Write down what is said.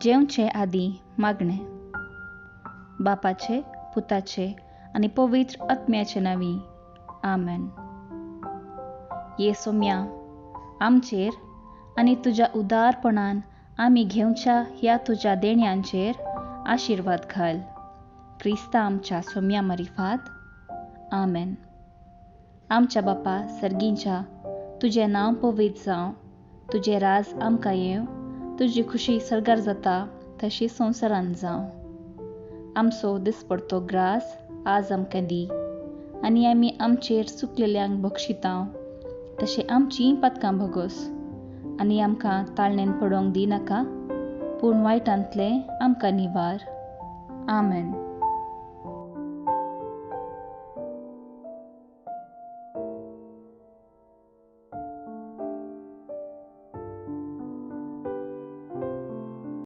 जेवचे आदीं मागणें. बापाचे, पुताचे आनी पवित्र आत्म्याचे नांवी, आमेन. ये सोम्या, आमचेर आनी तुज्या उदारपणान आमी घेवच्या ह्या तुज्या देण्यांचेर आशिर्वाद घाल. क्रिस्ता आमच्या सोम्या मारिफात, आमेन. आमच्या बापा सर्गींच्या, तुजें नांव पवित्र जावं, तुजें राज आमकां येवं, तुजी खुशी सर्गार जाता तशी संवसारांत जावं. आमचो दिसपडतो ग्रास आज आमकां दी, आनी आमी आमचेर चुकलेल्यांक बक्षितांव तशें आमचीं पातकां भोगोस, आनी आमकां ताळणेन पडोवंक दिनाका, पूण वायटांतलें आमकां निवार. आमेन.